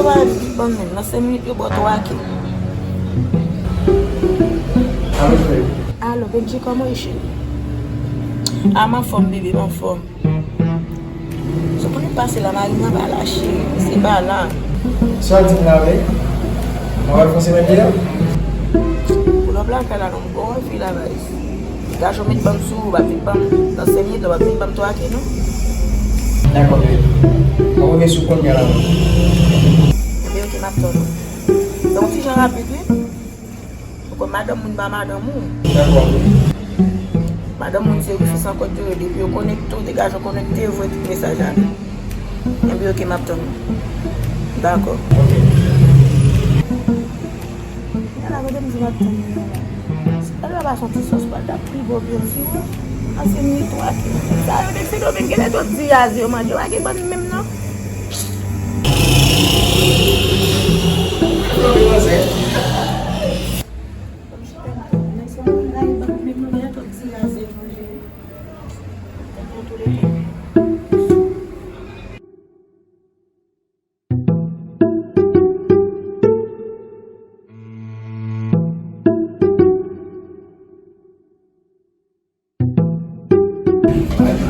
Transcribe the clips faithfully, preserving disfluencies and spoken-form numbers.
Yo pa vin ban menm, nan senk minit yo ba w twa ke. Alo, Benji, kòman w ye, cheri? A, m anfòm, bebe, m anfòm. Sou pou nou pase la, mari m nan pa la, cheri, se pa la. Sa w di m la, wi? Mwen wè fon semèn li a? Pou lòp la, kay la, non, m gon anvi la, baz. Gason met ban m sou ou, w ap vin ban m, nan senk minit la, w ap vin ban m twa ke, non? Dakò, bebe. Mwen revyen sou kounye a la. Enben, oke, m ap tann ou. Donk, ti jan rapid, wi. Ou konn madanm moun pa madanm ou. Dakò. Madanm moun se wifi san kòd yo ye, depi yo konekte, ou te gason konekte, yo voye tout mesaj a li. Enben, oke, m ap tann ou. Dakò. Oke. Ala kote m di m ap tann ou la. Si pral la pa soti sòs pral t ap pi bon pye, si wè. An se mi twa ki. Sa yo te Sendomeng, genlè tout diaz yo manje, pa gen bann menm non.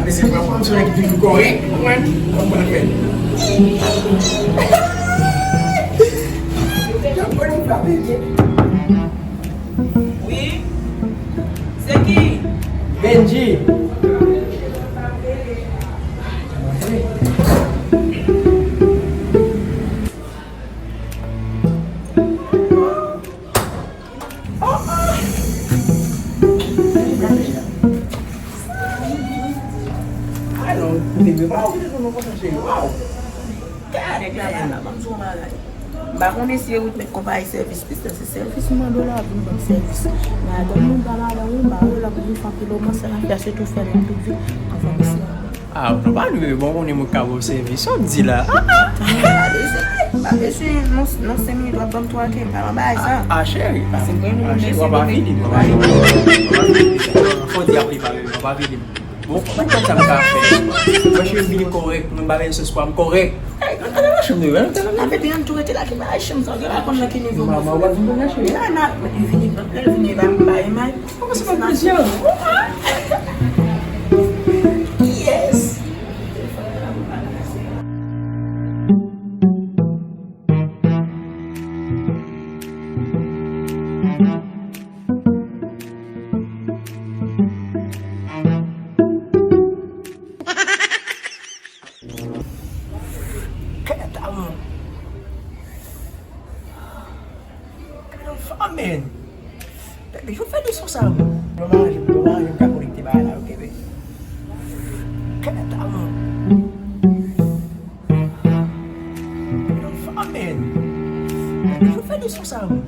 Mesye, pran pran sou nèg vin kòrèk, mwen, mwen pral fè. Wi. Se ki? Benji. Alò, nèg yo pa oblije nou kontan cheri. Waw. Gade, gade la, ban m di w yon bagay. M pa konnen si Eric met konpayi sèvis, pistè se sèvis m mande w la, vin ban m sèvis. Men atann nou ba madanm ou, ba ou la pou vin fè anpil romans, sa n ap fè se tou fè menm tout vi, anvan mesye a. Ah, non, pa nou, bebe, bon, konnen mwen ka ba w sèvis. Sa w di la? Ah, ah. Pa bezwen, pa bezwen, nan, nan senk minit w ap ban m twa ke, m pa nan bagay sa. Ah, ah, cheri, ah, cheri, w ap avili m, w ap avili m. W ap avili m. Fò w di apre pa, bebe, w ap avili m. Bon, mwen konn sa m ka fè. Mwen cheri m vini kòrèk, mwen ba bèl sòs pa m kòrèk. Ey, ann ale nan chanm nou, ann ale nan. Bebe, ann tou rete la, ki bagay chanm sa, ou genlè pa konn nan ki nivo mwen. Mama, w ap vin nan cheri. Nan, nan, vini, lè l vini, ba m bay may. Kòman se pa plezi a? Yes. Kèt a mwen. Kèt a mwen. Bebe, yo fè leson sa, mwen. Yo manje, yo manje, m ka konekte bagay la, oke, bebe. Kèt a mwen. Yo fè leson sa, mwen.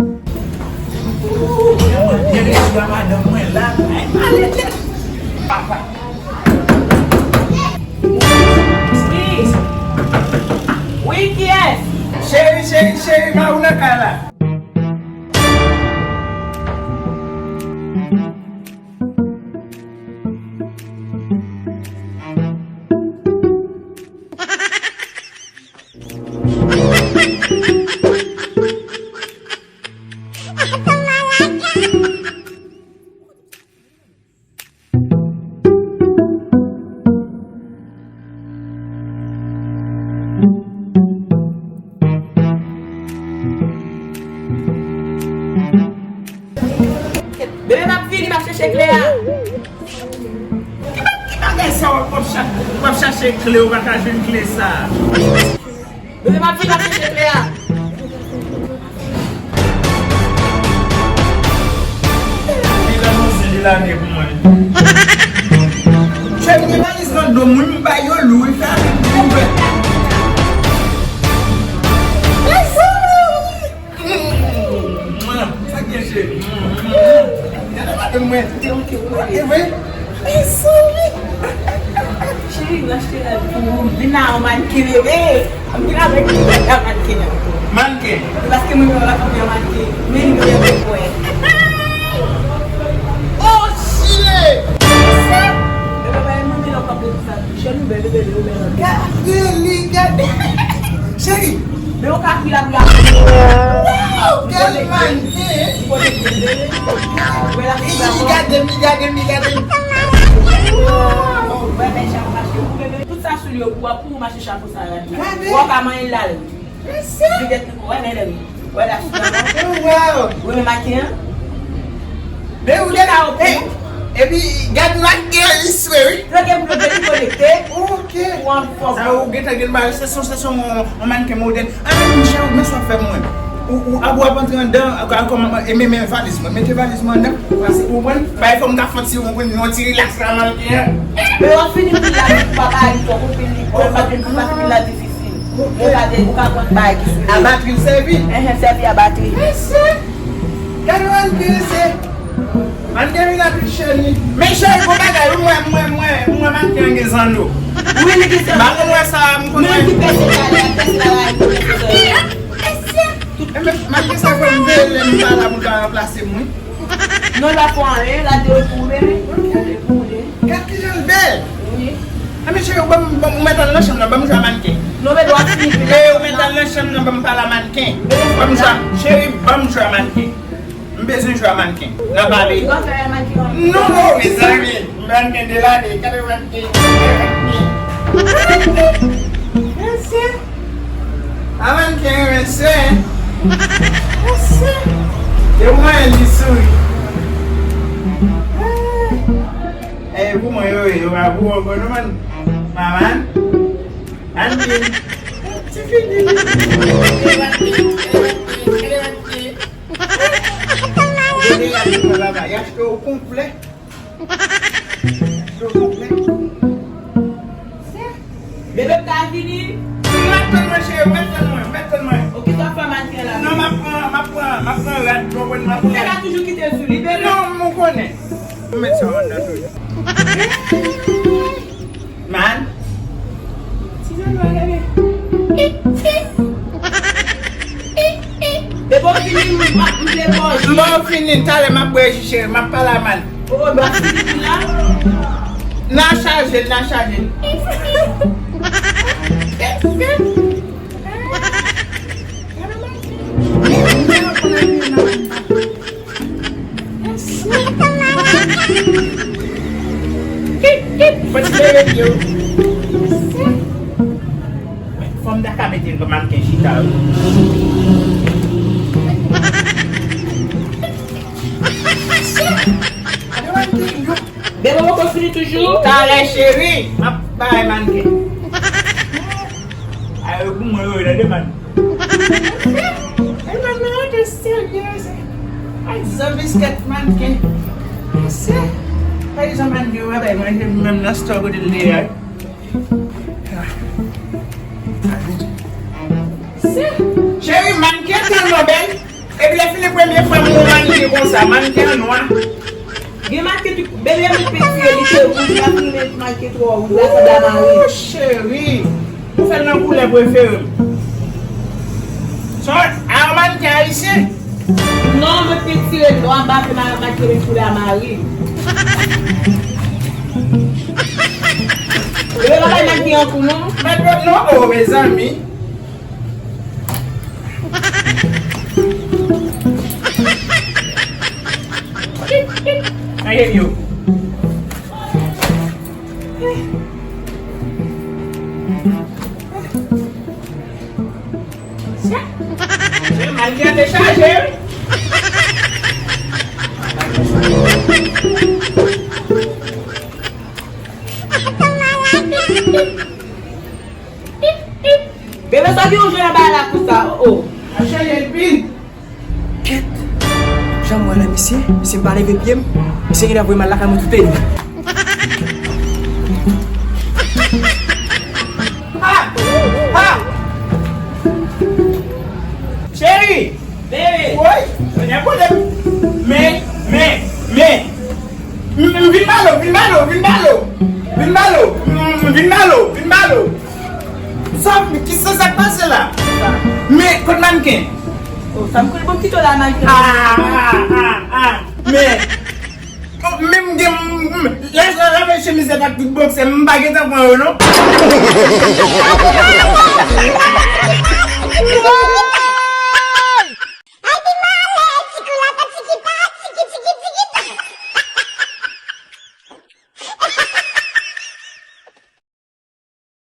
Gen leson a madanm mwen la. Papa. Wi. Wi, kiyès? Cheri, cheri, cheri, pa ou nan kay la. Bebe, m ap vini, m ap chèche kle a. Ki ba-, ki bagay sa w ap, w ap cha-, w ap chache kle, ou pa ka jwenn kle sa? Bebe, m ap vin, m ap chèche kle a. Li ranmase de lane pou mwen. Chèf, gen valiz nan do m, wi, m bay yo lou, wi, fè avèk m ouvè. Sa k gen, cheri? Gade madanm mwen. E vre? Cheri, m achte rad pou ou. Vin la, yon mannken, bebe. Vin avèk yon mannken. Mannken? Paske mwen wè la kanpe yon mannken. Men li dwe kwè. Oh, shit! Bebe, pa mande lè w kanpe sa. Cheri, bebe, bebe, bebe. Gade li, gade. Cheri. Men yon kapri la pou la. Wow, kèl manken! Li gade m, li gade m, li gade m. Tout sa sou li yo pou w ap pou mache chapo sa la. Gade. Ou pa manyen l la. Mesye! Li gen wè men lè wi. Wè la sou la. Oh, wow! Wè men maten an. Men ou gen la oke. Epi gad maten an li swe wi. Lè gen pou yo dekonekte. Oke. Ou anfòm. Sa ou gentan gen mal se son se son yon mannequin modèl. An men Michel, men sa w ap fè mwen. Ou ou ap w ap antre anndan kòman e men men valiz mwen. Mete valiz mwen anndan. Pase ou konprann? Bay fò m ka fè yon ti ou konprann yon ti rilaks la mannequin an. Men w ap fini pil la men ou pa bay fò ou fini. Ou pa fini pil la difisil. Ou ka de, ou ka konn bagay ki sou li. A batri l sèvi? Enhen, sèvi a batri. Mesye! Gade mannequin se. Mannequin vin ap cheri. Men cheri, bon bagay, wi, mwen, mwen, mwen, mwen mannequin an gen zanno. Wi, li gen zanno. Ba mwen wè sa, m konn wè. Men ki pèse bagay la, pèse bagay la, li gen zanno. Mesye! Enben, manke sa fè m veye lè m pa la pou l pa ranplase m, wi. Non, l pa fè anyen, l ap dewoule pou ou, bebe. L ap dewoule pou ou, bebe. Gad kijan l bèl. Wi. Enben, cheri, ban m, ban m, ou mèt al nan chanm nan, ban m jwe a mannequin. Non, bebe, w ap fini. Ey, ou mèt al nan chanm nan, ban m pale a mannequin. Ban m jwe a, cheri, ban m jwe a mannequin. M bezwen jwe a mannequin. N a pale. Ou konn fè mannequin? Non, non, mezanmi. Mannequin de lane, gade mannequin. Mannequin. Mesye. A mannequin renmen swen. Mesye. Yo mwen li souri. E pou mwen yo ye, yo pa pou ou ankò non man. Manman. Ann vin. Ti fini. Bebe, y achte w konplè. Y achte w konplè. Bebe, m ta vini. M ap tann mwen, cheri, m ap tann mwen, m ap tann mwen. Okipe w ap fè mannequin la. Non, m ap pran, m ap pran, m ap pran rad, w konprann, m ap pran rad. Ou te ka toujou kite l sou li, bebe. Non, m konnen. M met sa anndan toujou. Man. Ti zanno a gade. Depi w fini, m ap, m vle manje. M ba w fini, talè m ap bwè ji cheri, m ap pale a man. Oh, m ap fini la. N a chaje l, n a chaje l. Piti bebe yo. Fò m ta ka mete l kòm mannequin chita wi. Bebe, ou poko fini toujou? Talè cheri, m ap bay mannequin. Ay, pou mwen yo, tande man. E manman an te serye, se. Ay, zanmi skèt mannequin. Se. Ay, zanmi mannequin, wè, bay manje menm nan store kote l te ye a. Se. Cheri, mannequin tèlman bèl. Epi lè fini premye fwa m wè mannequin konsa, mannequin an nwa. Gen mannequin ki, bebe, mwen pentire li te wouj, la fini mannequin twò wouj, la sanble a mari. Oh, cheri, ou fè l nan koulè prefere m. Son, a yon mannequin ayisyen? Non, mwen pentire l nwa, m pa vle mannequin koulè a mari. Bebe, pa bay mannequin an kou non. Mèt mwen non, oh, mezanmi. Aye yo. Malgre te chaje. Bebe, sa gen yon jwe nan bagay la konsa, oh, oh. Ap chanje l vin. Kèt. Jan m wè la, misye, si m pa leve pye m, misye gentan voye m al lakay mwen tou teni. Ha! Ha! Cheri! Bebe! Woy! Mwen gen pwoblèm. Men, men, men. M, m, vin ba l, vin ba l, vin ba l. Vin ba l. M, vin ba l, vin ba l. Sa, kisa sa k pase la? Men, kot mannequin? Oh, sa m konnen, bon, kite w la, mannequin. Ah, ah, ah, ah. Men, oh, menm gen, m, m, lè, lè, lave chemiz ak tout bòksè, m pa gentan pran yo, non.